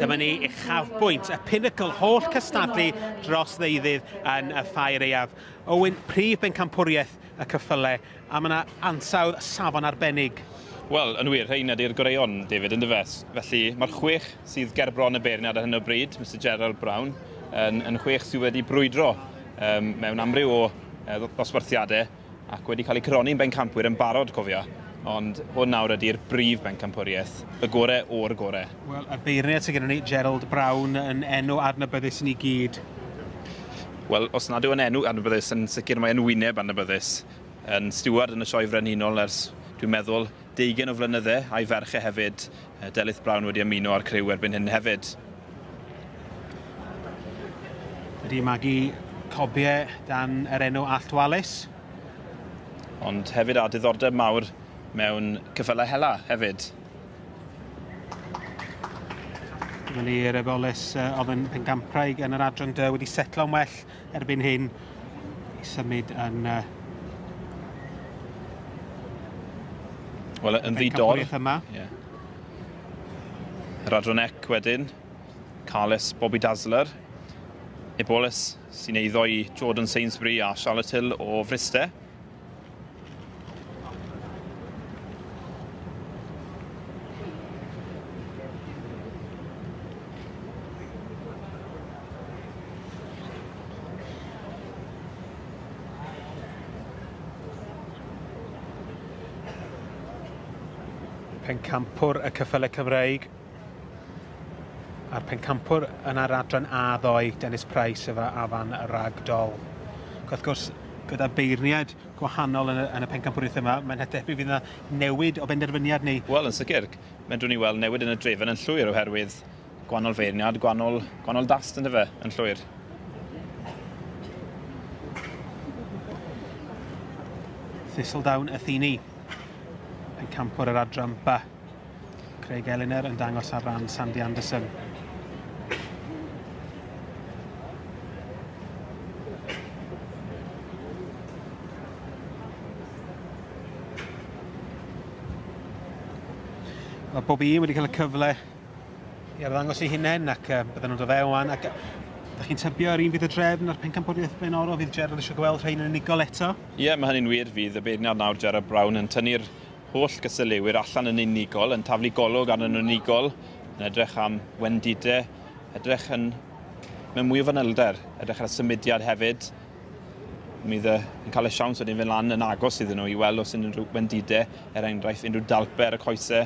Dyma ni uchafbwynt, y pinnacle holl cystadlu dros ddeuddydd yn y Ffair Aeaf. Owen, prif bencampwriaeth y ceffylau, a mae yna ansawdd safon arbennig. Wel, yn wir, rhein ydy'r goreuon, David, yn dyfe. Felly, mae'r 6 sydd ger bron y beirniad ar hyn o bryd, Mr Gerald Brown, yn 6 sydd wedi brwydro mewn amryw o ddosbarthiadau ac wedi cael eu coroni'n bencampwyr yn barod, cofio. Ond hwn nawr ydy'r brif bencampwriaeth, y gore o'r gore. Wel, y beirniad sydd gennym ni, Gerald Brown, yn enw adnabyddus i ni gyd. Wel, os nad yw yn enw adnabyddus, yn sicr mae yn wyneb adnabyddus. Yn stiward yn y Sioe Frenhinol ers, dwi'n meddwl, 20 o flynydde, a'i ferch e hefyd, Delyth Brown wedi ymuno â'r criw erbyn hyn hefyd. Wedi magu cobiau dan yr enw Allt Wallace. Ond hefyd â diddordeb mawr mewn ceffylau hela hefyd. Dyma ni'r eboles oedd yn pencampwraig yn yr adran D wedi setlo'n well erbyn hyn i symud yn Wel, yn ddi-dor. Pencampwriaeth yma. Yeah. Yr adran ec wedyn, Carles Bobby Dazzler, Eboles sy'n eiddo i Jordan Sainsbury a Charlotte Hill o Fryste. Pencampwr y ceffylau Cymreig a'r pencampwr yn yr adran A ddoe, Dennis Price efo Afan Ragdoll. Ac wrth gwrs, gyda beirniad gwahanol yn y pencampwriaeth yma, mae'n debyg fydd yna newid o benderfyniad neu... Wel, yn sicr, medrwn ni weld newid yn y drefn yn llwyr oherwydd gwahanol feirniad, gwahanol dast yndyfe, yn llwyr. Thistledown Athene, pencampwr yr adran B. Craig Eliner yn dangos ar ran Sandy Anderson. Mae bob un wedi cael y cyfle i arddangos ei hunain ac bydden nhw'n dod fewn wan. Ac ydych chi'n tybio yr un fydd y drefn a'r pencampwriaeth blaenorol? Fydd Gerald eisiau gweld rhain yn unigol eto? Ie, mae hynny'n wir. Fydd y beirniad nawr Gerald Brown yn tynnu'r holl gystadleuwyr allan yn unigol, yn taflu golwg arnyn nhw'n unigol, yn edrych am wendidau, edrych yn mewn mwy o fanylder, edrych ar y symudiad hefyd. Mi fydd yn cael y siawns wedyn fynd lan yn agos iddyn nhw i weld os unrhyw wendidau, er enghraifft unrhyw dalpau ar y coesau.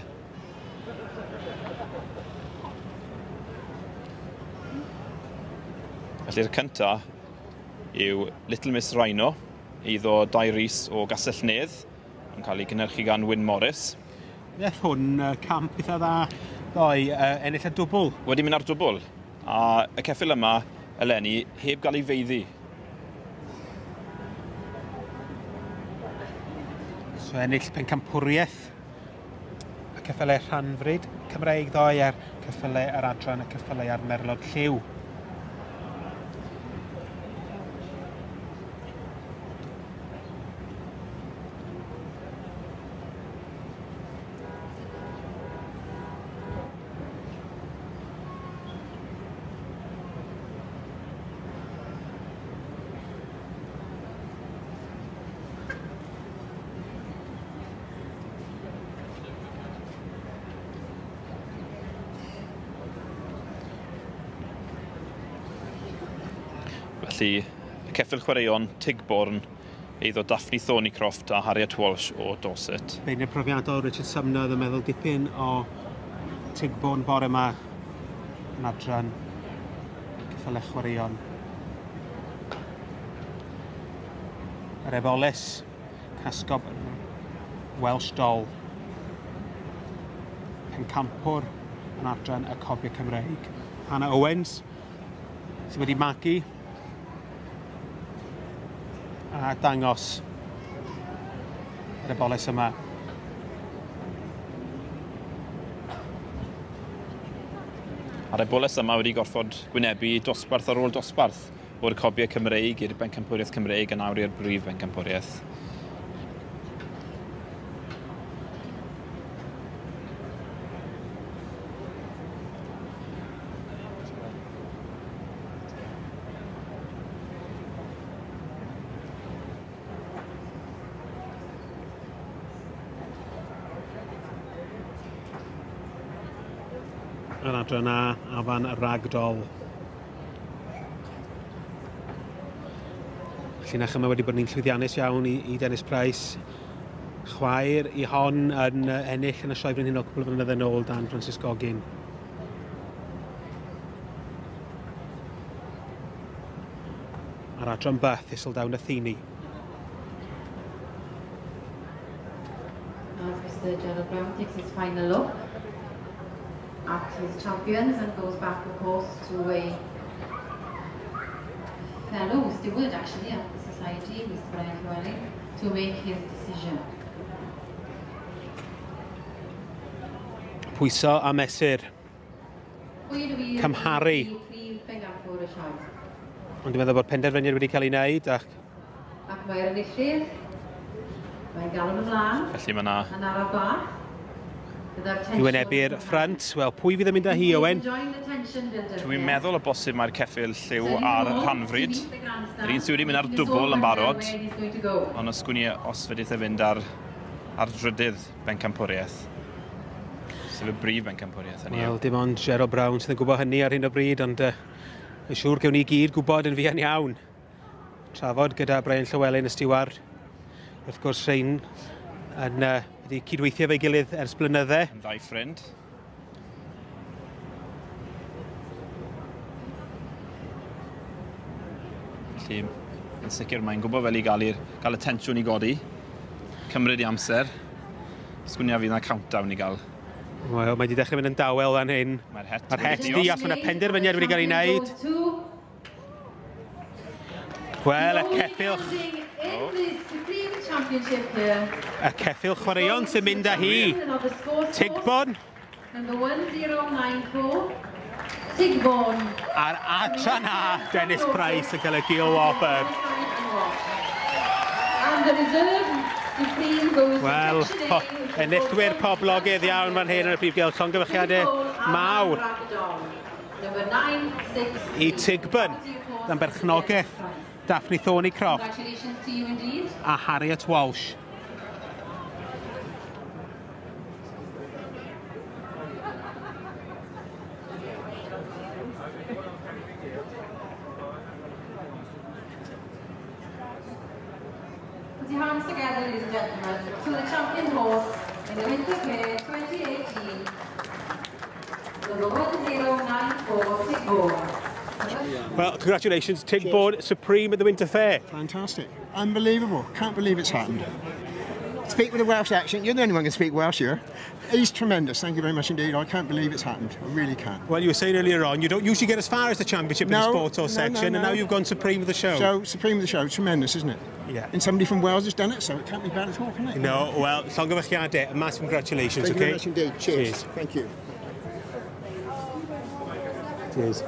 Felly'r cyntaf yw Little Miss Rhino, eiddo Dai Rees o Gastell Nedd, yn cael ei gynhyrchu gan Wyn Morris. Wnaeth hwn camp eitha dda ddoe, ennill y dwbl. Wedi mynd ar dwbl, a y ceffyl yma eleni heb gael ei feiddi. So ennill pencampwriaeth y ceffylau rhanfryd Cymreig ddoe a'r ceffylau yr adran y ceffylau a'r merlod lliw. Felly, y ceffyl chwaraeon Tigbourne, eiddo Daphne Thornycroft a Harriet Walsh o Dorset. Beirniad profiadol Richard Sumner oedd yn meddwl dipyn o Tigbourne bore yma yn adran ceffylau chwaraeon. Yr Eboles, Casgob Welsh Doll, pencampwr yn adran y Cobiau Cymreig. Hannah Owens, sydd wedi magu a dangos yr eboles yma. A'r eboles yma wedi gorfod gwynebu dosbarth ar ôl dosbarth o'r Cobiau Cymreig i'r Bencampwriaeth Cymreig a nawr i'r Brif Bencampwriaeth. Yr adran A, Afan Ragdol. Llinach yma wedi bod yn llwyddiannus iawn i Dennis Price. Chwaer i hon yn ennill yn y Sioe Frenhinol cwpl o flynyddoedd yn ôl dan Francis Goggin. A'r adran B, Thistledown Athene. As Mr. Gerald Brown takes his final look at his champions and goes back, of course, to a fellow steward, actually, at the Society, Mr. Brian Llewellyn, to make his decision. Pwyso a mesur. Cymharu. Ond dwi'n meddwl bod penderfyniad wedi cael ei wneud ac mae'r enillydd, mae'n galw ymlaen. Felly mae yna yn araf bach. I wynebu'r ffrant. Wel, pwy fydd yn mynd â hi, Owen? Dwi'n meddwl o bosib mae'r ceffyl lliw ar rhanfryd. Yr un sydd wedi mynd ar dwbl yn barod. Ond os gwn i os fedrith e fynd ar drydydd bencampwriaeth. Sef y brif bencampwriaeth. Wel, dim ond Gerald Brown sydd yn gwybod hynny ar hyn o bryd, ond yn siŵr gewn ni gyd gwybod yn fuan iawn. Trafod gyda Brian Llewellyn, y stiward. Wrth gwrs, rhain yn wedi cydweithio fe'i gilydd ers blynydde. Yn ddau ffrind. Felly, yn sicr mae'n gwybod fel i gael y tensiwn i godi. Cymryd i amser. Sgwnia fydd yna countdown i gael. Wel, mae wedi dechrau mynd yn dawel fan hyn. Mae'r het wedi di, mae yna penderfyniad wedi cael ei wneud. Wel, y ceffyl. Y ceffyl chwaraeon sy'n mynd â hi. Tigbourne. Number 1094, Tigbourne. A'r adran A, Dennis Price yn cael y gil wobr. And the reserve Supreme goes Wel, enillwyr poblogaidd iawn fan hyn yn y prif gylch. Llongyfarchiadau mawr i Tigbourne dan berchnogaeth Daphne Thornycroft a Harriet Walsh. Put your hands together, ladies and gentlemen, to the champion horse in the Winter Fair 2018, number 1094, Tigbourne. Well, congratulations, Tigbourne Supreme at the Winter Fair. Fantastic. Unbelievable. Can't believe it's happened. Speak with a Welsh accent. You're the only one who can speak Welsh here. He's tremendous. Thank you very much indeed. I can't believe it's happened. I really can't. Well, you were saying earlier on, you don't usually get as far as the championship in the sports horse section, and now you've gone Supreme of the show. So, Supreme of the show. Tremendous, isn't it? Yeah. And somebody from Wales has done it, so it can't be bad at all, can it? No, well, llongyfarchiadau, a massive congratulations, Thank okay? you very much indeed. Cheers. Cheers. Thank you. Cheers.